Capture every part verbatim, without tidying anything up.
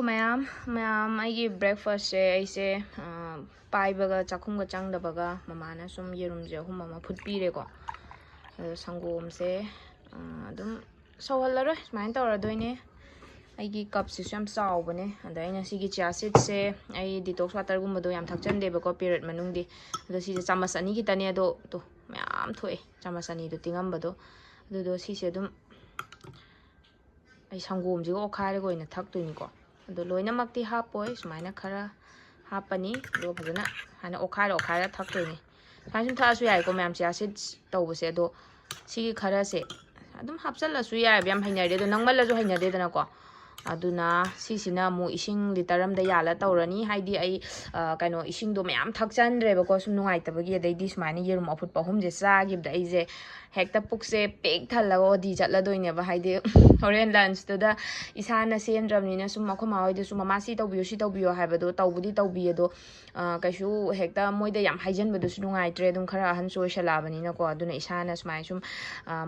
ꯃꯌꯥꯝ ꯃꯌꯥꯝ ꯑꯩꯒꯤ ꯕ꯭ꯔꯦꯛꯐꯥꯁꯁꯦ ꯑꯩꯁꯦ ꯄꯥꯏꯕꯒ ꯆꯥꯛꯈꯨꯝꯒ ꯆꯪꯗꯕꯒ ꯃꯃꯥꯅ ꯁꯨꯝ ꯌꯦꯔꯨꯝꯁꯦ ꯑꯍꯨꯝ ꯑꯃ ꯐꯨꯠꯄꯤꯔꯦꯀꯣ꯫ ꯑꯗꯣ ꯁꯪꯒꯣꯝꯁꯦ ꯑꯗꯨꯝ ꯁꯧꯍꯜꯂꯔꯣꯏ, ꯁꯨꯃꯥꯏꯅ ꯇꯧꯔꯗꯣꯏꯅꯦ꯫ ꯑꯩꯒꯤ ꯀꯞꯁꯤꯁꯨ ꯌꯥꯝ ꯆꯥꯎꯕꯅꯦ꯫ ꯑꯗ ꯑꯩꯅ ꯁꯤꯒꯤ ꯆꯤꯌꯥ ꯁꯤꯗꯁꯦ ꯑꯩ ꯗꯤꯇꯣꯛꯁ ꯋꯥꯇꯔꯒꯨꯝꯕꯗꯣ ꯌꯥꯝ ꯊꯛꯆꯟꯗꯦꯕꯀꯣ ꯄꯤꯔꯤꯌꯗ ꯃꯅꯨꯡꯗꯤ꯫ ꯑꯗꯣ ꯁꯤꯁꯦ ꯆꯥꯃꯁ ꯑꯅꯤ ꯈꯤꯇꯅꯦ, ꯑꯗꯣ ꯇꯣ ꯃꯌꯥꯝ ꯊꯣꯛꯑꯦ ꯆꯥꯃꯁ ꯑꯅꯤꯗꯣ ꯇꯤꯡꯉꯝꯕꯗꯣ꯫ ꯑꯗꯨꯗꯣ ꯁꯤꯁꯦ ꯑꯗꯨꯝ ꯑꯩ ꯁꯪꯒꯣꯝꯁꯤꯒ ꯑꯣꯠꯈꯥꯏꯔꯒ ꯑꯣꯏꯅ ꯊꯛꯇꯣꯏꯅꯤꯀꯣ꯫ ꯑꯗꯣ ꯂꯣꯏꯅꯃꯛꯇꯤ ꯍꯥꯞꯄꯣꯏ, ꯁꯨꯃꯥꯏꯅ ꯈꯔ ꯍꯥꯞꯄꯅꯤ꯫ ꯑꯗꯨꯒ ꯐꯖꯅ ꯁꯨꯃꯥꯏꯅ ꯑꯣꯠꯈꯥꯏꯔ ꯑꯣꯠꯈꯥꯏꯔ ꯊꯛꯇꯣꯏꯅꯤ꯫ ꯁꯨꯃꯥꯏꯅ ꯁꯨꯝ ꯊꯛꯑꯁꯨ ꯌꯥꯏꯀꯣ ꯃꯌꯥꯝ, ꯆꯤꯌꯥ ꯁꯤꯗꯁ ꯇꯧꯕꯁꯦ꯫ ꯑꯗꯣ ꯁꯤꯒꯤ ꯈꯔꯁꯦ ꯑꯗꯨꯝ ꯍꯥꯞꯆꯜꯂꯁꯨ ꯌꯥꯏꯑꯕ, ꯌꯥꯝ ꯍꯩꯅꯔꯗꯤ꯫ ꯑꯗꯣ ꯅꯪꯃꯜꯂꯁꯨ ꯍꯩꯅꯗꯦꯗꯅꯀꯣ꯫ ꯑꯗꯨꯅ ꯁꯤꯁꯤꯅ ꯑꯃꯨꯛ ꯏꯁꯤꯡ ꯂꯤꯇꯔ ꯑꯃꯗ ꯌꯥꯜꯂ ꯇꯧꯔꯅꯤ꯫ ꯍꯥꯏꯗꯤ ꯑꯩ ꯀꯩꯅꯣ ꯏꯁꯤꯡꯗꯣ ꯃꯌꯥꯝ ꯊꯛꯆꯟꯗ꯭ꯔꯦꯕꯀꯣ ꯁꯨꯝ ꯅꯨꯡꯉꯥꯏꯇꯕꯒꯤ꯫ ꯑꯗꯩꯗꯤ ꯁꯨꯃꯥꯏꯅ ꯌꯦꯔꯨꯝ ꯑꯐꯨꯠꯄ ꯑꯍꯨꯝꯁꯦ ꯆꯥꯈꯤꯕꯗ ꯑꯩꯁꯦ ꯍꯦꯛꯇ ꯄꯨꯛꯁꯦ ꯄꯤꯛ ꯊꯜꯂꯒ ꯑꯣꯗꯤ ꯆꯠꯂꯗꯣꯏꯅꯦꯕ꯫ ꯍꯥꯏꯗꯤ ꯍꯣꯔꯦꯟ ꯂꯟꯁꯇꯨꯗ ꯏꯁꯥꯅ ꯁꯦꯝꯗ꯭ꯔꯕꯅꯤꯅ ꯁꯨꯝ ꯑꯩꯈꯣꯏ ꯃꯥ ꯍꯣꯏꯗꯁꯨ "ꯃꯃꯥ ꯁꯤ ꯇꯧꯕꯤꯌꯨ, ꯁꯤ ꯇꯧꯕꯤꯌꯨ" ꯍꯥꯏꯕꯗꯣ ꯇꯧꯕꯨꯗꯤ ꯇꯧꯕꯤ, ꯑꯗꯣ ꯀꯩꯁꯨ ꯍꯦꯛꯇ ꯃꯣꯏꯗ ꯌꯥꯝ ꯍꯥꯏꯖꯟꯕꯗꯨꯁꯨ ꯅꯨꯡꯉꯥꯏꯇ꯭ꯔꯦ꯫ ꯑꯗꯨꯝ ꯈꯔ ꯑꯍꯟꯁꯨ ꯑꯣꯏꯁꯜꯂꯛꯑꯕꯅꯤꯅꯀꯣ꯫ ꯑꯗꯨꯅ ꯏꯁꯥꯅ ꯁꯨꯃꯥꯏꯅ ꯁꯨꯝ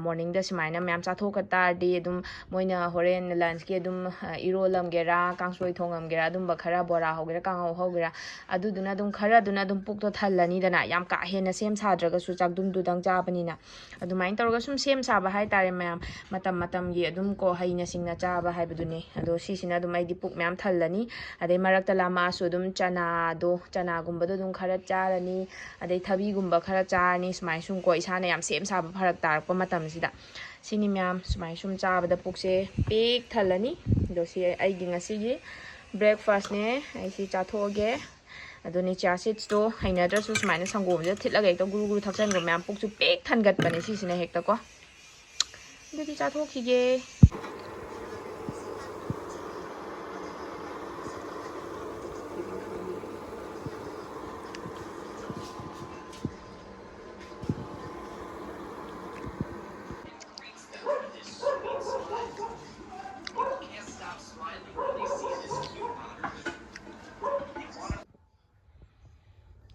ꯃꯣꯔꯅꯤꯡꯗ ꯁꯨꯃꯥꯏꯅ ꯃꯌꯥꯝ ꯆꯥꯊꯣꯛꯈ ꯇꯥꯔꯗꯤ ꯑꯗꯨꯝ ꯃꯣꯏꯅ ꯍꯣꯔꯦꯟ ꯂꯟꯁꯀꯤ ꯑꯗꯨꯝ ꯏꯔꯣꯜꯂꯝꯒꯦꯔꯥ, ꯀꯥꯡꯁꯣꯏ ꯊꯣꯡꯉꯝꯒꯦꯔꯥ, ꯑꯗꯨꯝꯕ ꯈꯔ, ꯕꯣꯔꯥ ꯍꯧꯒꯦꯔꯥ, ꯀꯥꯡꯍꯧ ꯍꯧꯒꯦꯔꯥ, ꯑꯗꯨꯗꯨꯅ ꯑꯗꯨꯝ ꯈꯔꯗꯨꯅ ꯑꯗꯨꯝ ꯄꯨꯛꯇꯣ ꯊꯜꯂꯅꯤꯗꯅ꯫ ꯌꯥꯝ ꯀꯥ ꯍꯦꯟꯅ ꯁꯦꯝ ꯁꯥꯗ꯭ꯔꯒꯁꯨ ꯆꯥꯛꯗꯨꯝꯗꯨꯗꯪ ꯆꯥꯕꯅꯤꯅ꯫ ꯑꯗꯨꯃꯥꯏꯅ ꯇꯧꯔꯒ ꯁꯨꯝ ꯁꯦꯝ ꯁꯥꯕ ꯍꯥꯏꯇꯥꯔꯦ ꯃꯌꯥꯝ, ꯃꯇꯝ ꯃꯇꯝꯒꯤ ꯑꯗꯨꯝ ꯀꯣ ꯍꯩꯅ ꯁꯤꯡꯅ ꯆꯥꯕ ꯍꯥꯏꯕꯗꯨꯅꯤ꯫ ꯑꯗꯣ ꯁꯤꯁꯤꯅ ꯑꯗꯨꯝ ꯑꯩꯗꯤ ꯄꯨꯛ ꯃꯌꯥꯝ ꯊꯜꯂꯅꯤ꯫ ꯑꯗꯩ ꯃꯔꯛꯇ ꯂꯥꯝꯃꯛꯑꯁꯨ ꯑꯗꯨꯝ ꯆꯅꯥꯗꯣ, ꯆꯅꯥꯒꯨꯝꯕꯗꯣ ꯑꯗꯨꯝ ꯈꯔ ꯆꯥꯔꯅꯤ꯫ ꯑꯗꯩ ꯊꯕꯤꯒꯨꯝꯕ ꯈꯔ ꯆꯥꯔꯅꯤ꯫ ꯁꯨꯃꯥꯏꯅ ꯁꯨꯝ ꯀꯣ ꯏꯁꯥꯅ ꯌꯥꯝ ꯁꯦꯝ ꯁꯥꯕ ꯐꯔꯛ ꯇꯥꯔꯛꯄ ꯃꯇꯝꯁꯤꯗ꯫ ꯁꯤꯅꯤ ꯃꯌꯥꯝ, ꯁꯨꯃꯥꯏꯅ ꯁꯨꯝ ꯆꯥꯕꯗ ꯄꯨꯛꯁꯦ ꯄꯤꯛ ꯊꯜꯂꯅꯤ꯫ ꯑꯗꯣ ꯁꯤ ꯑꯩꯒꯤ ꯉꯁꯤꯒꯤ ꯕ꯭ꯔꯦꯛꯐꯥꯁꯅꯦ꯫ ꯑꯩ ꯁꯤ ꯆꯥꯊꯣꯛꯑꯒꯦ꯫ ꯑꯗꯨꯅꯤ ꯆꯤꯌꯥ ꯁꯤꯗꯁꯇꯣ ꯍꯩꯅꯗ꯭ꯔꯁꯨ ꯁꯨꯃꯥꯏꯅ ꯁꯪꯒꯣꯝꯁꯤꯗ ꯊꯤꯠꯂꯒ ꯍꯦꯛꯇ ꯒꯨꯔꯨ ꯒꯨꯔꯨ ꯊꯛꯆꯟꯕ ꯃꯌꯥꯝ, ꯄꯨꯛꯁꯨ ꯄꯤꯛ ꯊꯟꯒꯠꯄꯅꯦ ꯁꯤꯁꯤꯅ ꯍꯦꯛꯇꯀꯣ꯫ ꯑꯗꯨꯗꯤ ꯆꯥꯊꯣꯛꯈꯤꯒꯦ꯫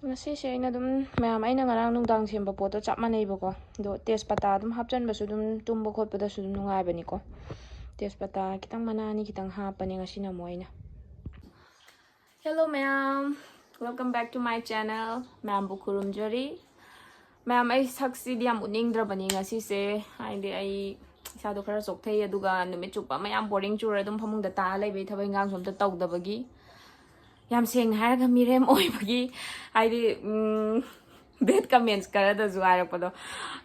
ꯉꯁꯤꯁꯦ ꯑꯩꯅ ꯑꯗꯨꯝ ꯃꯌꯥꯝ ꯑꯩꯅ ꯉꯔꯥꯡ ꯅꯨꯡꯗꯥꯡ ꯁꯦꯝꯕ ꯄꯣꯠꯇꯣ ꯆꯞ ꯃꯥꯟꯅꯩꯕꯀꯣ꯫ ꯑꯗꯣ ꯇꯦꯖꯄꯇꯥ ꯑꯗꯨꯝ ꯍꯥꯞꯆꯟꯕꯁꯨ ꯑꯗꯨꯝ ꯇꯨꯝꯕ ꯈꯣꯠꯄꯗꯁꯨ ꯑꯗꯨꯝ ꯅꯨꯡꯉꯥꯏꯕꯅꯤꯀꯣ꯫ ꯇꯦꯖꯄꯇꯥ ꯈꯤꯇꯪ ꯃꯅꯥ ꯑꯅꯤ ꯈꯤꯇꯪ ꯍꯥꯞꯄꯅꯦ ꯉꯁꯤꯅ ꯑꯃꯨꯛ ꯑꯩꯅ꯫ Hello ꯃꯌꯥꯝ, welcome back to my channel. ꯃꯌꯥꯝꯕꯨ ꯈꯨꯔꯨꯝꯖꯔꯤ꯫ ꯃꯌꯥꯝ, ꯑꯩ ꯁꯛꯁꯤꯗꯤ ꯌꯥꯝ ꯎꯠꯅꯤꯡꯗ꯭ꯔꯕꯅꯤ ꯉꯁꯤꯁꯦ, ꯍꯥꯏꯗꯤ ꯑꯩ ꯏꯁꯥꯗꯣ ꯈꯔ ꯆꯣꯛꯊꯩ, ꯑꯗꯨꯒ ꯅꯨꯃꯤꯠ ꯆꯨꯞꯄ ꯃꯌꯥꯝ ꯕꯣꯔꯤꯡ ꯆꯨꯔ ꯑꯗꯨꯝ ꯐꯃꯨꯡꯗ ꯇꯥꯔ ꯂꯩꯕꯩ, ꯊꯕꯛ ꯏꯪꯈꯥꯡꯁꯨ ꯑꯝꯇ ꯇꯧꯗꯕꯒꯤ, ꯌꯥꯝ ꯁꯦꯡꯅ ꯍꯥꯏꯔꯒ ꯃꯤꯔꯦꯝ ꯑꯣꯏꯕꯒꯤ, ꯍꯥꯏꯗꯤ ꯎꯝ, bad comments ꯈꯔꯗꯁꯨ ꯍꯥꯏꯔꯛꯄꯗꯣ,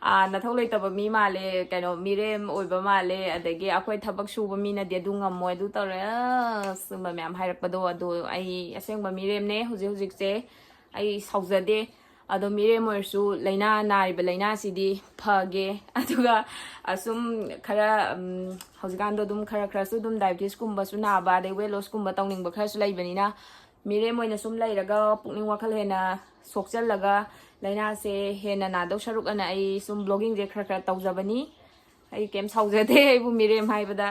"ꯑꯥ, ꯅꯊꯧ ꯂꯩꯇꯕ ꯃꯤ ꯃꯥꯜꯂꯦ, ꯀꯩꯅꯣ, ꯃꯤꯔꯦꯝ ꯑꯣꯏꯕ ꯃꯥꯜꯂꯦ, ꯑꯗꯒꯤ ꯑꯩꯈꯣꯏ ꯊꯕꯛ ꯁꯨꯕ ꯃꯤꯅꯗꯤ ꯑꯗꯨ ꯉꯝꯃꯣꯏ, ꯑꯗꯨ ꯇꯧꯔꯦ", ꯑꯁ, ꯁꯨꯝꯕ ꯃꯌꯥꯝ ꯍꯥꯏꯔꯛꯄꯗꯣ꯫ ꯑꯗꯣ ꯑꯩ ꯑꯁꯦꯡꯕ ꯃꯤꯔꯦꯝꯅꯦ ꯍꯧꯖꯤꯛ ꯍꯧꯖꯤꯛꯁꯦ꯫ ꯑꯩ ꯁꯥꯎꯖꯗꯦ꯫ ꯑꯗꯣ ꯃꯤꯔꯦꯝ ꯑꯣꯏꯔꯁꯨ ꯂꯥꯏꯅꯥ, ꯅꯥꯔꯤꯕ ꯂꯥꯏꯅꯥꯁꯤꯗꯤ ꯐꯒꯦ꯫ ꯑꯗꯨꯒ ꯑꯁꯨꯝ ꯈꯔ, ꯎꯝ, ꯍꯧꯖꯤꯛꯀꯥꯟꯗꯣ ꯑꯗꯨꯝ ꯈꯔ ꯈꯔꯁꯨ ꯑꯗꯨꯝ diabetesꯀꯨꯝꯕꯁꯨ ꯅꯥꯕ, ꯑꯗꯩ weight lossꯀꯨꯝꯕ ꯇꯧꯅꯤꯡꯕ ꯈꯔꯁꯨ ꯂꯩꯕꯅꯤꯅ, ꯃꯤꯔꯦꯝ ꯑꯣꯏꯅ ꯁꯨꯝ ꯂꯩꯔꯒ ꯄꯨꯛꯅꯤꯡ ꯋꯥꯈꯜ ꯍꯦꯟꯅ ꯁꯣꯛꯆꯜꯂꯒ ꯂꯥꯏꯅꯥꯁꯦ ꯍꯦꯟꯅ ꯅꯥꯗꯧ ꯁꯔꯨꯛ ꯑꯅ ꯑꯩ ꯁꯨꯝ vloggingꯁꯦ ꯈꯔ ꯈꯔ ꯇꯧꯖꯕꯅꯤ꯫ ꯑꯩ ꯀꯩꯝ ꯁꯥꯎꯖꯗꯦ ꯑꯩꯕꯨ ꯃꯤꯔꯦꯝ ꯍꯥꯏꯕꯗ꯫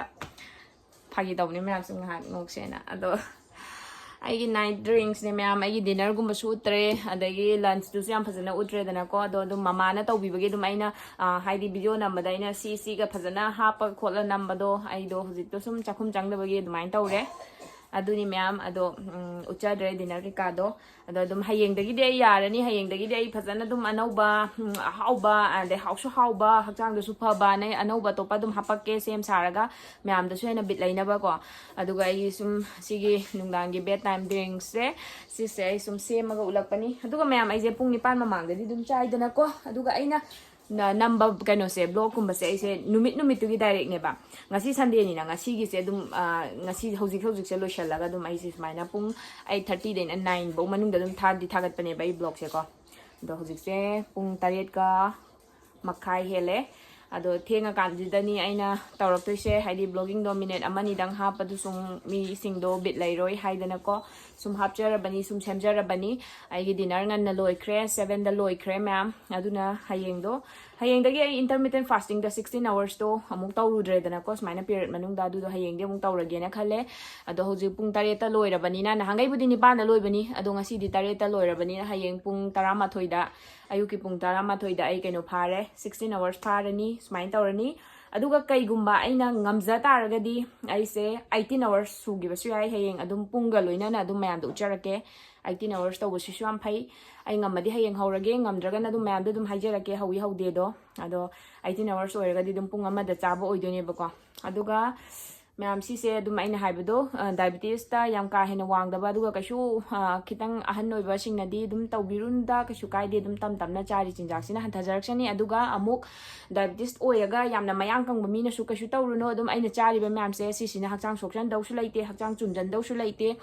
ꯐꯥꯒꯤ ꯇꯧꯕꯅꯤ ꯃꯌꯥꯝꯁꯨ ꯉꯥꯏꯍꯥꯛ ꯅꯣꯛꯁꯦꯅ꯫ ꯑꯗꯣ ꯑꯩꯒꯤ night drinksꯅꯦ ꯃꯌꯥꯝ, ꯑꯩꯒꯤ dinnerꯒꯨꯝꯕꯁꯨ ꯎꯠꯇ꯭ꯔꯦ, ꯑꯗꯒꯤ lunchꯇꯨꯁꯨ ꯌꯥꯝ ꯐꯖꯅ ꯎꯠꯇ꯭ꯔꯦꯗꯅꯀꯣ꯫ ꯑꯗꯣ ꯑꯗꯨꯝ ꯃꯃꯥꯅ ꯇꯧꯕꯤꯕꯒꯤ ꯑꯗꯨꯝ ꯑꯩꯅ, ꯑ, ꯍꯥꯏꯗꯤ video ꯅꯝꯕꯗ ꯑꯩꯅ ꯁꯤ ꯁꯤꯒ ꯐꯖꯅ ꯍꯥꯞꯄ ꯈꯣꯠꯂ ꯅꯝꯕꯗꯣ, ꯑꯩꯗꯣ ꯍꯧꯖꯤꯛꯇꯣ ꯁꯨꯝ ꯆꯥꯛꯈꯨꯝ ꯆꯪꯗꯕꯒꯤ ꯑꯗꯨꯃꯥꯏꯅ ꯇꯧꯔꯦ꯫ ꯑꯗꯨꯅꯤ ꯃꯌꯥꯝ, ꯑꯗꯣ, ꯎꯝ, ꯎꯠꯆꯗ꯭ꯔꯦ dinner ꯀꯩꯀꯥꯗꯣ꯫ ꯑꯗꯣ ꯑꯗꯨꯝ ꯍꯌꯦꯡꯗꯒꯤꯗꯤ ꯑꯩ ꯌꯥꯔꯅꯤ, ꯍꯌꯦꯡꯗꯒꯤꯗꯤ ꯑꯩ ꯐꯖꯅ ꯑꯗꯨꯝ ꯑꯅꯧꯕ, ꯎꯝ, ꯑꯍꯥꯎꯕ, ꯑꯗꯩ ꯍꯥꯎꯁꯨ ꯍꯥꯎꯕ, ꯍꯛꯆꯥꯡꯗꯁꯨ ꯐꯕ, ꯑꯅꯩ ꯑꯅꯧꯕ ꯑꯇꯣꯞꯄ ꯑꯗꯨꯝ ꯍꯥꯄꯛꯀꯦ, ꯁꯦꯝ ꯁꯥꯔꯒ ꯃꯌꯥꯝꯗꯁꯨ ꯍꯦꯟꯅ ꯕꯤꯠ ꯂꯩꯅꯕꯀꯣ꯫ ꯑꯗꯨꯒ ꯑꯩꯒꯤ ꯁꯨꯝ ꯁꯤꯒꯤ ꯅꯨꯡꯗꯥꯡꯒꯤ bed time drinksꯁꯦ, ꯁꯤꯁꯦ ꯑꯩ ꯁꯨꯝ ꯁꯦꯝꯃꯒ ꯎꯠꯂꯛꯄꯅꯤ꯫ ꯑꯗꯨꯒ ꯃꯌꯥꯝ, ꯑꯩꯁꯦ ꯄꯨꯡ ꯅꯤꯄꯥꯟ ꯃꯃꯥꯡꯗꯗꯤ ꯑꯗꯨꯝ ꯆꯥꯏꯗꯅꯀꯣ꯫ ꯑꯗꯨꯒ ꯑꯩꯅ ꯅ-, ꯅꯝꯕ ꯀꯩꯅꯣꯁꯦ, vlogꯀꯨꯝꯕꯁꯦ ꯑꯩꯁꯦ ꯅꯨꯃꯤꯠ ꯅꯨꯃꯤꯠꯇꯨꯒꯤ directꯅꯦꯕ꯫ ꯉꯁꯤ Sundayꯅꯤꯅ ꯉꯁꯤꯒꯤꯁꯦ ꯑꯗꯨꯝ, ꯑ, ꯉꯁꯤ ꯍꯧꯖꯤꯛ ꯍꯧꯖꯤꯛꯁꯦ ꯂꯣꯏꯁꯤꯜꯂꯒ ꯑꯗꯨꯝ ꯑꯩꯁꯦ ꯁꯨꯃꯥꯏꯅ ꯄꯨꯡ eight thirtyꯗꯩꯅ nine ꯐꯧ ꯃꯅꯨꯡꯗ ꯑꯗꯨꯝ ꯊꯥꯗꯤ ꯊꯥꯒꯠꯄꯅꯦꯕ ꯑꯩ vlogꯁꯦꯀꯣ꯫ ꯑꯗꯣ ꯍꯧꯖꯤꯛꯁꯦ ꯄꯨꯡ ꯇꯔꯦꯠꯀ ꯃꯈꯥꯏ ꯍꯦꯜꯂꯦ꯫ ꯑꯗꯣ ꯊꯦꯡꯉꯀꯥꯟꯁꯤꯗꯅꯤ ꯑꯩꯅ ꯇꯧꯔꯛꯇꯣꯏꯁꯦ, ꯍꯥꯏꯗꯤ vloggingꯗꯣ minute ꯑꯃꯅꯤꯗꯪ ꯍꯥꯞꯄꯗꯨꯁꯨ ꯃꯤꯁꯤꯡꯗꯣ ꯕꯤꯠ ꯂꯩꯔꯣꯏ ꯍꯥꯏꯗꯅꯀꯣ꯫ ꯁꯨꯝ ꯍꯥꯞꯆꯔꯕꯅꯤ, ꯁꯨꯝ ꯁꯦꯝꯖꯔꯕꯅꯤ꯫ ꯑꯩꯒꯤ dinner ꯉꯟꯅ ꯂꯣꯏꯈ꯭ꯔꯦ, sevenꯗ ꯂꯣꯏꯈ꯭ꯔꯦ ꯃꯌꯥꯝ꯫ ꯑꯗꯨꯅ ꯍꯌꯦꯡꯗꯣ, ꯍꯌꯦꯡꯗꯒꯤ ꯑꯩ intermittent fastingꯗ sixteen hoursꯇꯣ ꯑꯃꯨꯛ ꯇꯧꯔꯨꯗ꯭ꯔꯦꯗꯅꯀꯣ, ꯁꯨꯃꯥꯏꯅ period ꯃꯅꯨꯡꯗ꯫ ꯑꯗꯨꯗꯣ ꯍꯌꯦꯡꯗꯤ ꯑꯃꯨꯛ ꯇꯧꯔꯒꯦꯅ ꯈꯜꯂꯦ꯫ ꯑꯗꯣ ꯍꯧꯖꯤꯛ ꯄꯨꯡ ꯇꯔꯦꯠꯇ ꯂꯣꯏꯔꯕꯅꯤꯅ, ꯅꯍꯥꯟꯈꯩꯕꯨꯗꯤ ꯅꯤꯄꯥꯟꯗ ꯂꯣꯏꯕꯅꯤ, ꯑꯗꯣ ꯉꯁꯤꯗꯤ ꯇꯔꯦꯠꯇ ꯂꯣꯏꯔꯕꯅꯤꯅ ꯍꯌꯦꯡ ꯄꯨꯡ ꯇꯔꯥꯃꯥꯊꯣꯏꯗ, ꯑꯌꯨꯛꯀꯤ ꯄꯨꯡ ꯇꯔꯥꯃꯥꯊꯣꯏꯗ ꯑꯩ ꯀꯩꯅꯣ ꯐꯥꯔꯦ, sixteen hours ꯐꯥꯔꯅꯤ꯫ ꯁꯨꯃꯥꯏꯅ ꯇꯧꯔꯅꯤ꯫ ꯑꯗꯨꯒ ꯀꯩꯒꯨꯝꯕ ꯑꯩꯅ ꯉꯝꯖ ꯇꯥꯔꯒꯗꯤ ꯑꯩꯁꯦ eighteen hours ꯁꯨꯈꯤꯕꯁꯨ ꯌꯥꯏ꯫ ꯍꯌꯦꯡ ꯑꯗꯨꯝ ꯄꯨꯡꯒ ꯂꯣꯏꯅꯅ ꯑꯗꯨꯝ ꯃꯌꯥꯝꯗ ꯎꯠꯆꯔꯛꯀꯦ꯫ Eighteen hours ꯇꯧꯕꯁꯤꯁꯨ ꯌꯥꯝ ꯐꯩ꯫ ꯑꯩ ꯉꯝꯃꯗꯤ ꯍꯌꯦꯡ ꯍꯧꯔꯒꯦ, ꯉꯝꯗ꯭ꯔꯒꯅ ꯑꯗꯨꯝ ꯃꯌꯥꯝꯗ ꯑꯗꯨꯝ ꯍꯥꯏꯖꯔꯛꯀꯦ, ꯍꯧꯏ ꯍꯧꯗꯦꯗꯣ꯫ ꯑꯗꯣ eighteen hours ꯑꯣꯏꯔꯒꯗꯤ ꯑꯗꯨꯝ ꯄꯨꯡ ꯑꯃꯗ ꯆꯥꯕ ꯑꯣꯏꯗꯣꯏꯅꯦꯕꯀꯣ꯫ ꯑꯗꯨꯒ ꯃꯌꯥꯝ, ꯁꯤꯁꯦ ꯑꯗꯨꯝ ꯑꯩꯅ ꯍꯥꯏꯕꯗꯣ, ꯑ, diabetes ꯇ ꯌꯥꯝ ꯀꯥ ꯍꯦꯟꯅ ꯋꯥꯡꯗꯕ, ꯑꯗꯨꯒ ꯀꯩꯁꯨ, ꯑ, ꯈꯤꯇꯪ ꯑꯍꯟ ꯑꯣꯏꯕꯁꯤꯡꯅꯗꯤ ꯑꯗꯨꯝ ꯇꯧꯕꯤꯔꯨꯅꯨꯗ, ꯀꯩꯁꯨ ꯀꯥꯏꯗꯦ꯫ ꯑꯗꯨꯝ ꯇꯝ ꯇꯝꯅ ꯆꯥꯔꯤ ꯆꯤꯟꯖꯥꯛꯁꯤꯅ ꯍꯟꯊꯖꯔꯛꯁꯅꯤ꯫ ꯑꯗꯨꯒ ꯑꯃꯨꯛ diabetes ꯑꯣꯏꯔꯒ ꯌꯥꯝꯅ ꯃꯌꯥꯡ ꯀꯪꯕ ꯃꯤꯅꯁꯨ ꯀꯩꯁꯨ ꯇꯧꯔꯨꯅꯨ꯫ ꯑꯗꯨꯝ ꯑꯩꯅ ꯆꯥꯔꯤꯕ ꯃꯌꯥꯝꯁꯦ ꯁꯤꯁꯤꯅ ꯍꯛꯆꯥꯡ ꯁꯣꯛꯆꯟꯗꯧꯁꯨ ꯂꯩꯇꯦ, ꯍꯛꯆꯥꯡ ꯆꯨꯝꯖꯟꯗꯧꯁꯨ ꯂꯩꯇꯦ꯫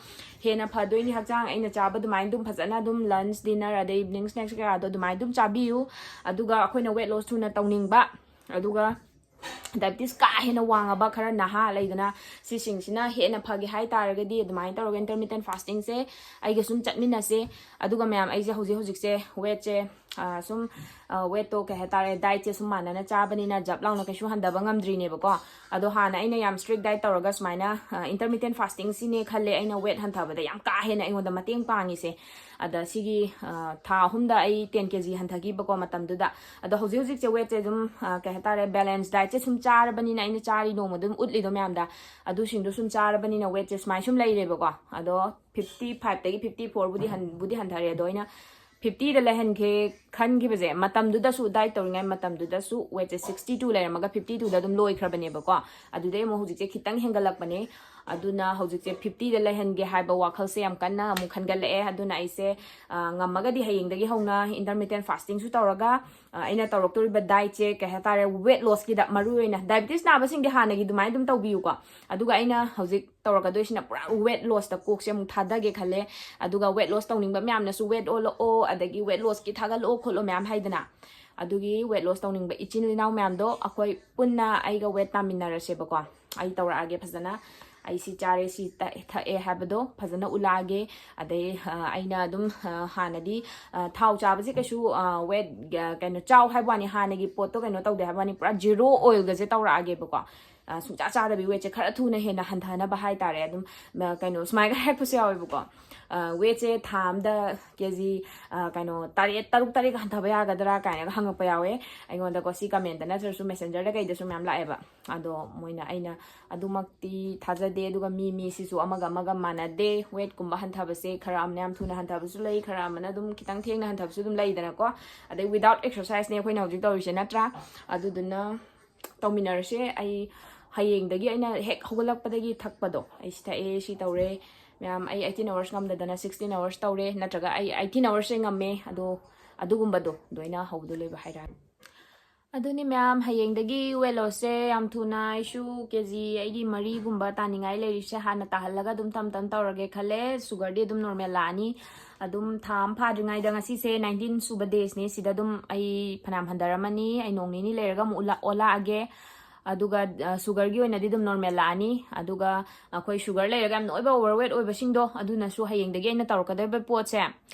ꯍꯦꯟꯅ ꯐꯗꯣꯏꯅꯤ ꯍꯛꯆꯥꯡ꯫ ꯑꯩꯅ ꯆꯥꯕ ꯑꯗꯨꯃꯥꯏꯅ ꯑꯗꯨꯝ ꯐꯖꯅ ꯑꯗꯨꯝ lunch, dinner, ꯑꯗꯩ evening snacks ꯀꯩꯀꯥꯗꯣ ꯑꯗꯨꯃꯥꯏꯅ ꯑꯗꯨꯝ ꯆꯥꯕꯤꯌꯨ꯫ ꯑꯗꯨꯒ ꯑꯩꯈꯣꯏꯅ weight loss ꯊꯨꯅ ꯇꯧꯅꯤꯡꯕ, ꯑꯗꯨꯒ diabetes ꯀꯥ ꯍꯦꯟꯅ ꯋꯥꯡꯉꯕ, ꯈꯔ ꯅꯍꯥ ꯂꯩꯗꯅ, ꯁꯤꯁꯤꯡꯁꯤꯅ ꯍꯦꯟꯅ ꯐꯒꯦ ꯍꯥꯏꯇꯥꯔꯒꯗꯤ ꯑꯗꯨꯃꯥꯏꯅ ꯇꯧꯔꯒ intermittent fasting ꯁꯦ ꯑꯩꯒ ꯁꯨꯝ ꯆꯠꯃꯤꯟꯅꯁꯦ꯫ ꯑꯗꯨꯒ ꯃꯌꯥꯝ, ꯑꯩꯁꯦ ꯍꯧꯖꯤꯛ ꯍꯧꯖꯤꯛꯁꯦ weight ꯁꯦ, ꯑ, ꯁꯨꯝ, ꯑ, weight ꯇꯣ, ꯀꯩ ꯍꯥꯏꯇꯥꯔꯦ, diet ꯁꯦ ꯁꯨꯝ ꯃꯥꯟꯅꯅ ꯆꯥꯕꯅꯤꯅ ꯖꯞ ꯂꯥꯎꯅ ꯀꯩꯁꯨ ꯍꯟꯊꯕ ꯉꯝꯗ꯭ꯔꯤꯅꯦꯕꯀꯣ꯫ ꯑꯗꯣ ꯍꯥꯟꯅ ꯑꯩꯅ ꯌꯥꯝ strict diet ꯇꯧꯔꯒ ꯁꯨꯃꯥꯏꯅ, ꯑ, intermittent fasting ꯁꯤꯅꯦ ꯈꯜꯂꯦ ꯑꯩꯅ weight ꯍꯟꯊꯕꯗ ꯌꯥꯝ ꯀꯥ ꯍꯦꯟꯅ ꯑꯩꯉꯣꯟꯗ ꯃꯇꯦꯡ ꯄꯥꯡꯉꯤꯁꯦ꯫ ꯑꯗ ꯁꯤꯒꯤ, ꯑ, ꯊꯥ ꯑꯍꯨꯝꯗ ꯑꯩ ten K G ꯍꯟꯊꯈꯤꯕꯀꯣ ꯃꯇꯝꯗꯨꯗ꯫ ꯑꯗꯣ ꯍꯧꯖꯤꯛ ꯍꯧꯖꯤꯛꯁꯦ weight ꯁꯦ ꯑꯗꯨꯝ, ꯑ, ꯀꯩ ꯍꯥꯏꯇꯥꯔꯦ, balance diet ꯁꯦ ꯁꯨꯝ ꯆꯥꯔꯕꯅꯤꯅ, ꯑꯩꯅ ꯆꯥꯔꯤ ꯅꯣꯡꯃꯗ ꯑꯗꯨꯝ ꯎꯠꯂꯤꯗꯣ ꯃꯌꯥꯝꯗ, ꯑꯗꯨꯁꯤꯡꯗꯣ ꯁꯨꯝ ꯆꯥꯔꯕꯅꯤꯅ weight ꯁꯦ ꯁꯨꯃꯥꯏꯅ ꯁꯨꯝ ꯂꯩꯔꯦꯕꯀꯣ꯫ ꯑꯗꯣ fifty five ꯇꯒꯤ fifty four ꯕꯨꯗꯤ ꯍꯟ-, ꯕꯨꯗꯤ ꯍꯟꯊꯔꯦ꯫ ꯑꯗꯣ ꯑꯩꯅ fifty ꯗ ꯂꯩꯍꯟꯒꯦ ꯈꯟꯈꯤꯕꯁꯦ, ꯃꯇꯝꯗꯨꯗꯁꯨ diet ꯇꯧꯔꯤꯉꯩ ꯃꯇꯝꯗꯨꯗꯁꯨ weight ꯁꯦ sixty two ꯂꯩꯔꯝꯃꯒ fifty two ꯗ ꯑꯗꯨꯝ ꯂꯣꯏꯈ꯭ꯔꯕꯅꯦꯕꯀꯣ꯫ ꯑꯗꯨꯗꯩ ꯑꯃꯨꯛ ꯍꯧꯖꯤꯛꯁꯦ ꯈꯤꯇꯪ ꯍꯦꯟꯒꯠꯂꯛꯄꯅꯦ꯫ ꯑꯗꯨꯅ ꯍꯧꯖꯤꯛꯁꯦ fifty ꯗ ꯂꯩꯍꯟꯒꯦ ꯍꯥꯏꯕ ꯋꯥꯈꯜꯁꯦ ꯌꯥꯝ ꯀꯟꯅ ꯑꯃꯨꯛ ꯈꯟꯒꯠꯂꯛꯑꯦ꯫ ꯑꯗꯨꯅ ꯑꯩꯁꯦ, ꯑ, ꯉꯝꯃꯒꯗꯤ ꯍꯌꯦꯡꯗꯒꯤ ꯍꯧꯅ intermittent fasting ꯁꯨ ꯇꯧꯔꯒ, ꯑ, ꯑꯩꯅ ꯇꯧꯔꯛꯇꯣꯔꯤꯕ diet ꯁꯦ, ꯀꯩ ꯍꯥꯏꯇꯥꯔꯦ, weight loss ꯀꯤꯗ ꯃꯔꯨ ꯑꯣꯏꯅ, diabetes ꯅꯥꯕꯁꯤꯡꯗꯤ ꯍꯥꯟꯅꯒꯤ ꯑꯗꯨꯃꯥꯏꯅ ꯑꯗꯨꯝ ꯇꯧꯕꯤꯌꯨꯀꯣ꯫ ꯑꯗꯨꯒ ꯑꯩꯅ ꯍꯧꯖꯤꯛ ꯇꯧꯔꯛꯀꯗꯣꯏꯁꯤꯅ ꯄꯨꯔꯥ weight loss ꯇ ꯀꯣꯛꯁꯦ ꯑꯃꯨꯛ ꯊꯥꯗꯒꯦ ꯈꯜꯂꯦ꯫ ꯑꯗꯨꯒ weight loss ꯇꯧꯅꯤꯡꯕ ꯃꯌꯥꯝꯅꯁꯨ weight ꯑꯣꯜꯂꯛꯑꯣ, ꯑꯗꯒꯤ weight loss ꯀꯤ ꯊꯥꯒꯠꯂꯛꯑꯣ ꯈꯣꯠꯂꯣ ꯃꯌꯥꯝ ꯍꯥꯏꯗꯅ꯫ ꯑꯗꯨꯒꯤ weight loss ꯇꯧꯅꯤꯡꯕ ꯏꯆꯤꯟ ꯏꯅꯥꯎ ꯃꯌꯥꯝꯗꯣ ꯑꯩꯈꯣꯏ ꯄꯨꯟꯅ ꯑꯩꯒ weight ꯇꯥꯃꯤꯟꯅꯔꯁꯦꯕꯀꯣ꯫ ꯑꯩ ꯇꯧꯔꯛꯑꯒꯦ ꯐꯖꯅ꯫ ꯑꯩ ꯁꯤ ꯆꯥꯔꯦ, ꯁꯤ ꯇ-, ꯊꯛꯑꯦ ꯍꯥꯏꯕꯗꯣ ꯐꯖꯅ ꯎꯠꯂꯛꯑꯒꯦ꯫ ꯑꯗꯩ, ꯑ, ꯑꯩꯅ ꯑꯗꯨꯝ, ꯑ, ꯍꯥꯟꯅꯗꯤ, ꯑ, ꯊꯥꯎ ꯆꯥꯕꯁꯦ ꯀꯩꯁꯨ, ꯑ, weight, ꯑ, ꯀꯩꯅꯣ, ꯆꯥꯎ ꯍꯥꯏꯕ ꯋꯥꯅꯤ, ꯍꯥꯟꯅꯒꯤ ꯄꯣꯠꯇꯣ ꯀꯩꯅꯣ ꯇꯧꯗꯦ ꯍꯥꯏꯕ ꯋꯥꯅꯤ, ꯄꯨꯔꯥ zero oil ꯒꯁꯦ ꯇꯧꯔꯛꯑꯒꯦꯕꯀꯣ꯫ ꯁꯨꯡꯆꯥ ꯆꯥꯗꯕꯤ ꯋꯦꯠꯁꯦ ꯈꯔ ꯊꯨꯅ ꯍꯦꯟꯅ ꯍꯟꯊꯅꯕ ꯍꯥꯏꯇꯥꯔꯦ꯫ ꯑꯗꯨꯝ ꯀꯩꯅꯣ ꯁꯨꯃꯥꯏꯅ ꯍꯥꯏꯔꯛꯄꯁꯨ ꯌꯥꯎꯋꯦꯕꯀꯣ꯫ ꯋꯦꯠꯁꯦ ꯊꯥ ꯑꯃꯗ ꯀꯦ ꯖꯤ ꯀꯩꯅꯣ ꯇꯔꯦꯠ, ꯇꯔꯨꯛ ꯇꯔꯦꯠ ꯍꯟꯊꯕ ꯌꯥꯒꯗ꯭ꯔꯥ ꯀꯥꯏꯅꯒ ꯍꯪꯉꯛꯄ ꯌꯥꯎꯋꯦ ꯑꯩꯉꯣꯟꯗꯀꯣ꯫ ꯁꯤ ꯀꯃꯦꯟꯇ ꯅꯠꯇ꯭ꯔꯁꯨ ꯃꯦꯁꯦꯟꯖꯔꯗ ꯀꯩꯗꯁꯨ ꯃꯌꯥꯝ ꯂꯥꯛꯑꯦꯕ꯫ ꯑꯗꯣ ꯃꯣꯏꯅ, ꯑꯩꯅ ꯑꯗꯨꯃꯛꯇꯤ ꯊꯥꯖꯗꯦ꯫ ꯑꯗꯨꯒ ꯃꯤ ꯃꯤꯁꯤꯁꯨ ꯑꯃꯒ ꯑꯃꯒ ꯃꯥꯟꯅꯗꯦ꯫ ꯋꯦꯠꯀꯨꯝꯕ ꯍꯟꯊꯕꯁꯦ ꯈꯔ ꯑꯃꯅ ꯌꯥꯝ ꯊꯨꯅ ꯍꯟꯊꯕꯁꯨ ꯂꯩ, ꯈꯔ ꯑꯃꯅ ꯑꯗꯨꯝ ꯈꯤꯇꯪ ꯊꯦꯡꯅ ꯍꯟꯊꯕꯁꯨ ꯑꯗꯨꯝ ꯂꯩꯗꯅꯀꯣ꯫ ꯑꯗꯩ without exerciseꯅꯦ ꯑꯩꯈꯣꯏꯅ ꯍꯧꯖꯤꯛ ꯇꯧꯔꯤꯁꯦ, ꯅꯠꯇ꯭ꯔꯥ? ꯑꯗꯨꯗꯨꯅ ꯇꯧꯃꯤꯟꯅꯔꯁꯦ꯫ ꯑꯩ ꯍꯌꯦꯡꯗꯒꯤ ꯑꯩꯅ ꯍꯦꯛ ꯍꯧꯒꯠꯂꯛꯄꯗꯒꯤ ꯊꯛꯄꯗꯣ, ꯑꯩ ꯁꯤ ꯊꯛꯑꯦ, ꯁꯤ ꯇꯧꯔꯦ꯫ ꯃꯌꯥꯝ, ꯑꯩ eighteen hours ꯉꯝꯗꯗꯅ sixteen hours ꯇꯧꯔꯦ, ꯅꯠꯇ꯭ꯔꯒ ꯑꯩ eighteen hoursꯁꯦ ꯉꯝꯃꯦ, ꯑꯗꯣ ꯑꯗꯨꯒꯨꯝꯕꯗꯣ ꯑꯗꯣ ꯑꯩꯅ ꯍꯧꯗꯣꯏ ꯂꯣꯏꯕ ꯍꯥꯏꯔꯛꯑꯒꯦ꯫ ꯑꯗꯨꯅꯤ ꯃꯌꯥꯝ, ꯍꯌꯦꯡꯗꯒꯤ weight lossꯁꯦ ꯌꯥꯝ ꯊꯨꯅ, ꯑꯩꯁꯨ ꯀꯦ ꯖꯤ ꯑꯩꯒꯤ ꯃꯔꯤꯒꯨꯝꯕ ꯇꯥꯅꯤꯡꯉꯥꯏ ꯂꯩꯔꯤꯁꯦ ꯍꯥꯟꯅ ꯇꯥꯍꯜꯂꯒ ꯑꯗꯨꯝ ꯇꯝ ꯇꯝ ꯇꯧꯔꯒꯦ ꯈꯜꯂꯦ꯫ ꯁꯨꯒꯔꯗꯤ ꯑꯗꯨꯝ ꯅꯣꯔꯃꯦꯜ ꯂꯥꯛꯑꯅꯤ꯫ ꯑꯗꯨꯝ ꯊꯥ ꯑꯃ ꯐꯥꯗ꯭ꯔꯤꯉꯩꯗ, ꯉꯁꯤꯁꯦ nineteen ꯁꯨꯕ dayꯁꯅꯦ, ꯁꯤꯗ ꯑꯗꯨꯝ ꯑꯩ ꯐꯅꯌꯥꯝ ꯍꯟꯊꯔꯝꯃꯅꯤ꯫ ꯑꯩ ꯅꯣꯡ ꯅꯤꯅꯤ ꯂꯩꯔꯒ ꯑꯃꯨꯛ ꯑꯣꯜꯂꯛ-, ꯑꯣꯜꯂꯛꯑꯒꯦ꯫ ꯑꯗꯨꯒ ꯁꯨꯒꯔꯒꯤ ꯑꯣꯏꯅꯗꯤ ꯑꯗꯨꯝ ꯅꯣꯔꯃꯦꯜ ꯂꯥꯛꯑꯅꯤ꯫ ꯑꯗꯨꯒ ꯑꯩꯈꯣꯏ ꯁꯨꯒꯔ ꯂꯩꯔꯒ ꯌꯥꯝ ꯅꯣꯏꯕ, overweight ꯑꯣꯏꯕꯁꯤꯡꯗꯣ, ꯑꯗꯨꯅꯁꯨ ꯍꯌꯦꯡꯗꯒꯤ ꯑꯩꯅ ꯇꯧꯔꯛꯀꯗꯕ ꯄꯣꯠꯁꯦ,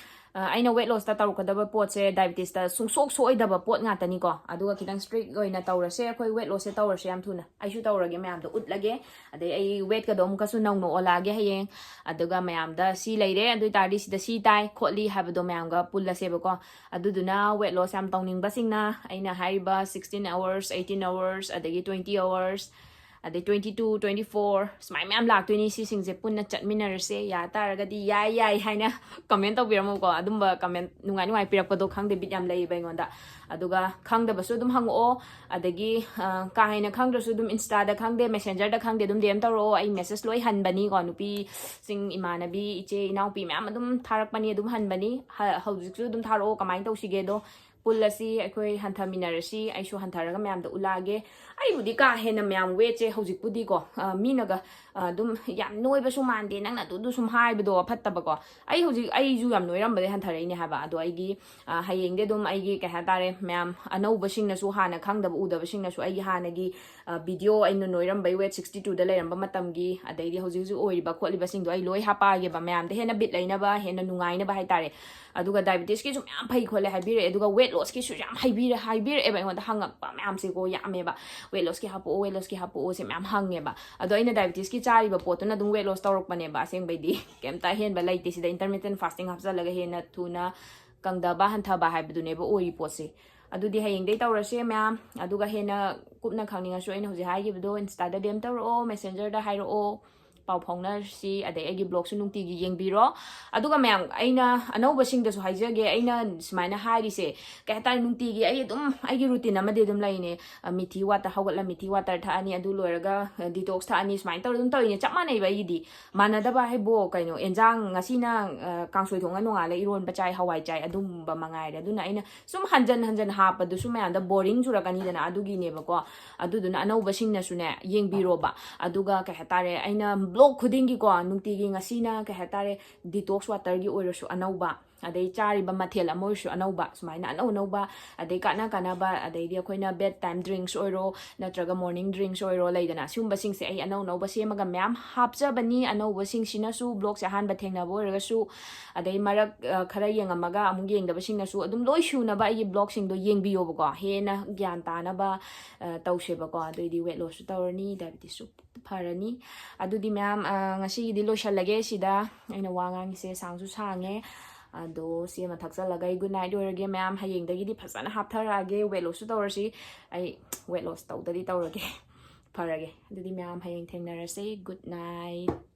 ꯑ, ꯑꯩꯅ weight lossꯇ ꯇꯧꯔꯛꯀꯗꯕ ꯄꯣꯠꯁꯦ, diabetesꯇ ꯁꯨꯡꯁꯣꯛ ꯁꯣꯛꯑꯣꯏꯗꯕ ꯄꯣꯠ ꯉꯥꯛꯇꯅꯤꯀꯣ꯫ ꯑꯗꯨꯒ ꯈꯤꯇꯪ strict ꯑꯣꯏꯅ ꯇꯧꯔꯁꯦ, ꯑꯩꯈꯣꯏ weight lossꯁꯦ ꯇꯧꯔꯁꯦ ꯌꯥꯝ ꯊꯨꯅ꯫ ꯑꯩꯁꯨ ꯇꯧꯔꯒꯦ, ꯃꯌꯥꯝꯗꯣ ꯎꯠꯂꯒꯦ꯫ ꯑꯗꯩ ꯑꯩ weightꯀꯗꯣ ꯑꯃꯨꯛꯀꯁꯨ ꯅꯧꯅ ꯑꯣꯜꯂꯛꯑꯒꯦ ꯍꯌꯦꯡ꯫ ꯑꯗꯨꯒ ꯃꯌꯥꯝꯗ ꯁꯤ ꯂꯩꯔꯦ, ꯑꯗꯨ ꯑꯣꯏꯇꯥꯔꯗꯤ ꯁꯤꯗ ꯁꯤ ꯇꯥꯏ ꯈꯣꯠꯂꯤ ꯍꯥꯏꯕꯗꯣ ꯃꯌꯥꯝꯒ ꯄꯨꯜꯂꯁꯦꯕꯀꯣ꯫ ꯑꯗꯨꯗꯨꯅ weight loss ꯌꯥꯝ ꯇꯧꯅꯤꯡꯕꯁꯤꯡꯅ ꯑꯩꯅ ꯍꯥꯏꯔꯤꯕ sixteen hours, eighteen hours, ꯑꯗꯒꯤ twenty hours, ꯑꯗꯩ twenty two, twenty four, ꯁꯨꯃꯥꯏꯅ ꯃꯌꯥꯝ ꯂꯥꯛꯇꯣꯏꯅꯤ꯫ ꯁꯤꯁꯤꯡꯁꯦ ꯄꯨꯟꯅ ꯆꯠꯃꯤꯟꯅꯔꯁꯦ꯫ ꯌꯥ ꯇꯥꯔꯒꯗꯤ ꯌꯥꯏ, ꯌꯥꯏ ꯍꯥꯏꯅ comment ꯇꯧꯕꯤꯔꯝꯃꯨꯀꯣ꯫ ꯑꯗꯨꯝꯕ comment ꯅꯨꯡꯉꯥꯏ ꯅꯨꯡꯉꯥꯏ ꯄꯤꯔꯛꯄꯗꯣ ꯈꯪꯗꯦ, ꯕꯤꯠ ꯌꯥꯝ ꯂꯩꯌꯦꯕ ꯑꯩꯉꯣꯟꯗ꯫ ꯑꯗꯨꯒ ꯈꯪꯗꯕꯁꯨ ꯑꯗꯨꯝ ꯍꯪꯉꯛꯑꯣ꯫ ꯑꯗꯒꯤ, ꯑ, ꯀꯥ ꯍꯦꯟꯅ ꯈꯪꯗ꯭ꯔꯁꯨ ꯑꯗꯨꯝ Instaꯗ ꯈꯪꯗꯦ, Messengerꯗ ꯈꯪꯗꯦ, ꯑꯗꯨꯝ D M ꯇꯧꯔꯛꯑꯣ꯫ ꯑꯩ message ꯂꯣꯏ ꯍꯟꯕꯅꯤꯀꯣ꯫ ꯅꯨꯄꯤꯁꯤꯡ, ꯏꯃꯥꯟꯅꯕꯤ, ꯏꯆꯦ, ꯏꯅꯥꯎꯄꯤ ꯃꯌꯥꯝ ꯑꯗꯨꯝ ꯊꯥꯔꯛꯄꯅꯤ, ꯑꯗꯨꯝ ꯍꯟꯕꯅꯤ꯫ ꯍ-, ꯍꯧꯖꯤꯛꯁꯨ ꯑꯗꯨꯝ ꯊꯥꯔꯛꯑꯣ, ꯀꯃꯥꯏꯅ ꯇꯧꯁꯤꯒꯦꯗꯣ꯫ ꯄꯨꯜꯂꯁꯤ, ꯑꯩꯈꯣꯏ ꯍꯟꯊꯃꯤꯟꯅꯔꯁꯤ, ꯑꯩꯁꯨ ꯍꯟꯊꯔꯒ ꯃꯌꯥꯝꯗ ꯎꯠꯂꯛꯑꯒꯦ꯫ ꯑꯩꯕꯨꯗꯤ ꯀꯥ ꯍꯦꯟꯅ ꯃꯌꯥꯝ weightꯁꯦ ꯍꯧꯖꯤꯛꯄꯨꯗꯤꯀꯣ, ꯑ, ꯃꯤꯅꯒ, ꯑꯗꯨꯝ ꯌꯥꯝ ꯅꯣꯏꯕꯁꯨ ꯃꯥꯟꯗꯦ, ꯅꯪꯅ ꯑꯗꯨꯗꯨ ꯁꯨꯝ ꯍꯥꯏꯕꯗꯣ ꯐꯠꯇꯕꯀꯣ꯫ ꯑꯩ ꯍꯧꯖꯤꯛ ꯑꯩꯁꯨ ꯌꯥꯝ ꯅꯣꯏꯔꯝꯕꯗꯩ ꯍꯟꯊꯔꯛꯏꯅꯦ ꯍꯥꯏꯕ꯫ ꯑꯗꯣ ꯑꯩꯒꯤ, ꯑ, ꯍꯌꯦꯡꯗꯤ ꯑꯗꯨꯝ ꯑꯩꯒꯤ, ꯀꯩ ꯍꯥꯏꯇꯥꯔꯦ, ꯃꯌꯥꯝ ꯑꯅꯧꯕꯁꯤꯡꯅꯁꯨ, ꯍꯥꯟꯅ ꯈꯪꯗꯕ ꯎꯗꯕꯁꯤꯡꯅꯁꯨ ꯑꯩꯒꯤ ꯍꯥꯟꯅꯒꯤ, ꯑ, video, ꯑꯩꯅ ꯅꯣꯏꯔꯝꯕꯩ weight sixty two ꯗ ꯂꯩꯔꯝꯕ ꯃꯇꯝꯒꯤ, ꯑꯗꯩꯗꯤ ꯍꯧꯖꯤꯛ ꯍꯧꯖꯤꯛ ꯑꯣꯏꯔꯤꯕ ꯈꯣꯠꯂꯤꯕꯁꯤꯡꯗꯣ ꯑꯩ ꯂꯣꯏ ꯍꯥꯄꯛꯑꯒꯦꯕ, ꯃꯌꯥꯝꯗ ꯍꯦꯟꯅ ꯕꯤꯠ ꯂꯩꯅꯕ, ꯍꯦꯟꯅ ꯅꯨꯡꯉꯥꯏꯅꯕ ꯍꯥꯏꯇꯥꯔꯦ꯫ ꯑꯗꯨꯒ diabetes ꯀꯤꯁꯨ ꯃꯌꯥꯝ ꯐꯩ ꯈꯣꯠꯂꯦ ꯍꯥꯏꯕꯤꯔꯛꯑꯦ, ꯑꯗꯨꯒ weight loss ꯀꯤꯁꯨ ꯌꯥꯝ ꯍꯥꯏꯕꯤꯔꯦ, ꯍꯥꯏꯕꯤꯔꯛꯑꯦꯕ ꯑꯩꯉꯣꯟꯗ ꯍꯪꯉꯛꯄ ꯃꯌꯥꯝꯁꯦꯀꯣ, ꯌꯥꯝꯃꯦꯕ꯫ Weight loss ꯀꯤ ꯍꯥꯄꯛꯑꯣ, weight loss ꯀꯤ ꯍꯥꯄꯛꯑꯣꯁꯦ ꯃꯌꯥꯝ ꯍꯪꯉꯦꯕ꯫ ꯑꯗꯣ ꯑꯩꯅ diabetes ꯀꯤ ꯆꯥꯔꯤꯕ ꯄꯣꯠꯇꯨꯅ ꯑꯗꯨꯝ weight loss ꯇꯧꯔꯛꯄꯅꯦꯕ꯫ ꯑꯁꯦꯡꯕꯩꯗꯤ ꯀꯩꯝꯇ ꯑꯍꯦꯟꯕ ꯂꯩꯇꯦ ꯁꯤꯗ, intermittent fasting ꯍꯥꯞꯆꯜꯂꯒ ꯍꯦꯟꯅ ꯊꯨꯅ ꯀꯪꯗꯕ ꯍꯟꯊꯕ ꯍꯥꯏꯕꯗꯨꯅꯦꯕ ꯑꯣꯏꯔꯤ ꯄꯣꯠꯁꯦ꯫ ꯑꯗꯨꯗꯤ ꯍꯌꯦꯡꯗꯩ ꯇꯧꯔꯁꯦ ꯃꯌꯥꯝ꯫ ꯑꯗꯨꯒ ꯍꯦꯟꯅ ꯀꯨꯞꯅ ꯈꯪꯅꯤꯡꯉꯁꯨ ꯑꯩꯅ ꯍꯧꯖꯤꯛ ꯍꯥꯏꯈꯤꯕꯗꯣ, Insta ꯗ DM ꯇꯧꯔꯛꯑꯣ, Messenger ꯗ ꯍꯥꯏꯔꯛꯑꯣ, ꯄꯥꯎ ꯐꯥꯎꯅꯔꯁꯤ꯫ ꯑꯗꯩ ꯑꯩꯒꯤ vlog ꯁꯨ ꯅꯨꯡꯇꯤꯒꯤ ꯌꯦꯡꯕꯤꯔꯣ꯫ ꯑꯗꯨꯒ ꯃꯌꯥꯝ, ꯑꯩꯅ ꯑꯅꯧꯕꯁꯤꯡꯗꯁꯨ ꯍꯥꯏꯖꯒꯦ, ꯑꯩꯅ ꯁꯨꯃꯥꯏꯅ ꯍꯥꯏꯔꯤꯁꯦ, ꯀꯩ ꯍꯥꯏꯇꯥꯔꯦ, ꯅꯨꯡꯇꯤꯒꯤ ꯑꯩ ꯑꯗꯨꯝ ꯑꯩꯒꯤ routine ꯑꯃꯗꯤ ꯑꯗꯨꯝ ꯂꯩꯅꯦ꯫ ꯑ, ꯃꯤꯊꯤ water, ꯍꯧꯒꯠꯂ ꯃꯤꯊꯤ water ꯊꯛꯑꯅꯤ, ꯑꯗꯨ ꯂꯣꯏꯔꯒ, ꯑ, detox ꯊꯛꯑꯅꯤ, ꯁꯨꯃꯥꯏꯅ ꯇꯧꯔ ꯑꯗꯨꯝ ꯇꯧꯔꯤꯅꯦ꯫ ꯆꯞ ꯃꯥꯟꯅꯩꯕ ꯑꯩꯒꯤꯗꯤ꯫ ꯃꯥꯟꯅꯗꯕ ꯍꯥꯏꯕꯨ ꯀꯩꯅꯣ, ꯑꯦꯟꯖꯥꯡ ꯉꯁꯤꯅ, ꯑ, ꯀꯥꯡꯁꯣꯏ ꯊꯣꯡꯉ ꯅꯣꯡꯉꯥꯜꯂ ꯏꯔꯣꯟꯕ ꯆꯥꯏ, ꯍꯋꯥꯏ ꯆꯥꯏ, ꯑꯗꯨꯝꯕ ꯃꯉꯥꯏꯔꯦ꯫ ꯑꯗꯨꯅ ꯑꯩꯅ ꯁꯨꯝ ꯍꯟꯖꯟ ꯍꯟꯖꯟ ꯍꯥꯞꯄꯗꯨꯁꯨ ꯃꯌꯥꯝꯗ boring ꯆꯨꯔꯛꯀꯅꯤꯗꯅ, ꯑꯗꯨꯒꯤꯅꯦꯕꯀꯣ꯫ ꯑꯗꯨꯗꯨꯅ ꯑꯅꯧꯕꯁꯤꯡꯅꯁꯨꯅꯦ, ꯌꯦꯡꯕꯤꯔꯣꯕ꯫ ꯑꯗꯨꯒ ꯀꯩ ꯍꯥꯏꯇꯥꯔꯦ, ꯑꯩꯅ vlog ꯈꯨꯗꯤꯡꯒꯤꯀꯣ, ꯅꯨꯡꯇꯤꯒꯤ ꯉꯁꯤꯅ ꯀꯩ ꯍꯥꯏꯇꯥꯔꯦ, detox water ꯒꯤ ꯑꯣꯏꯔꯁꯨ ꯑꯅꯧꯕ, ꯑꯗꯩ ꯆꯥꯔꯤꯕ ꯃꯊꯦꯜ ꯑꯃ ꯑꯣꯏꯔꯁꯨ ꯑꯅꯧꯕ, ꯁꯨꯃꯥꯏꯅ ꯑꯅꯧ ꯑꯅꯧꯕ, ꯑꯗꯩ ꯀꯥꯟꯅ ꯀꯥꯟꯅꯕ, ꯑꯗꯩꯗꯤ ꯑꯩꯈꯣꯏꯅ bed time drinks ꯑꯣꯏꯔꯣ, ꯅꯠꯇ꯭ꯔꯒ morning drinks ꯑꯣꯏꯔꯣ, ꯂꯩꯗꯅ, ꯁꯤꯒꯨꯝꯕꯁꯤꯡꯁꯦ ꯑꯩ ꯑꯅꯧ ꯑꯅꯧꯕ ꯁꯦꯝꯃꯒ ꯃꯌꯥꯝ ꯍꯥꯞꯆꯕꯅꯤ꯫ ꯑꯅꯧꯕꯁꯤꯡꯁꯤꯅꯁꯨ vlog ꯁꯦ ꯑꯍꯥꯟꯕ ꯊꯦꯡꯅꯕ ꯑꯣꯏꯔꯒꯁꯨ, ꯑꯗꯩ ꯃꯔꯛ, ꯑ, ꯈꯔ ꯌꯦꯡꯉꯝꯃꯒ ꯑꯃꯨꯛ ꯌꯦꯡꯗꯕꯁꯤꯡꯅꯁꯨ ꯑꯗꯨꯝ ꯂꯣꯏ ꯁꯨꯅꯕ ꯑꯩꯒꯤ vlog ꯁꯤꯡꯗꯣ ꯌꯦꯡꯕꯤꯌꯣꯕꯀꯣ, ꯍꯦꯟꯅ ꯒ꯭ꯌꯥꯟ ꯇꯥꯅꯕ, ꯑ, ꯇꯧꯁꯦꯕꯀꯣ꯫ ꯑꯗꯨꯑꯣꯏꯗꯤ weight loss ꯁꯨ ꯇꯧꯔꯅꯤ, diabetes ꯁꯨ ꯐꯔꯅꯤ꯫ ꯑꯗꯨꯗꯤ ꯃꯌꯥꯝ, ꯑ, ꯉꯁꯤꯒꯤꯗꯤ ꯂꯣꯏꯁꯜꯂꯒꯦ ꯁꯤꯗ꯫ ꯑꯩꯅ ꯋꯥ ꯉꯥꯡꯉꯤꯁꯦ ꯁꯥꯡꯁꯨ ꯁꯥꯡꯉꯦ꯫ ꯑꯗꯣ ꯁꯤ ꯑꯃ ꯊꯛꯆꯜꯂꯒ ꯑꯩ good night ꯑꯣꯏꯔꯒꯦ ꯃꯌꯥꯝ꯫ ꯍꯌꯦꯡꯗꯒꯤꯗꯤ ꯐꯖꯅ ꯍꯥꯞꯊꯔꯛꯑꯒꯦ, weight loss ꯁꯨ ꯇꯧꯔꯁꯤ꯫ ꯑꯩ weight loss ꯇꯧꯗꯗꯤ ꯇꯧꯔꯒꯦ꯫ ꯐꯔꯒꯦ꯫ ꯑꯗꯨꯗꯤ ꯃꯌꯥꯝ ꯍꯌꯦꯡ ꯊꯦꯡꯅꯔꯁꯦ꯫ Good night꯫